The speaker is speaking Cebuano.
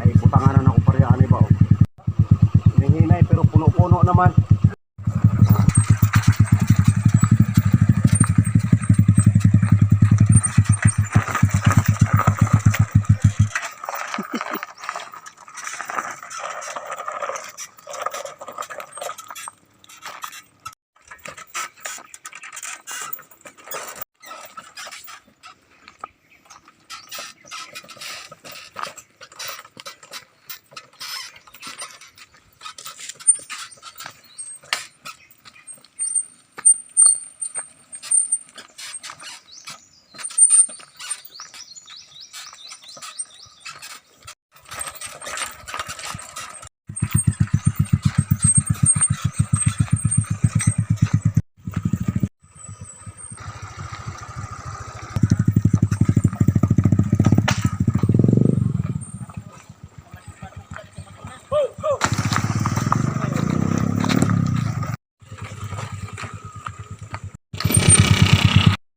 Ay, butangan na ako pareha ani ba, oh. Hinihinay pero puno-puno naman.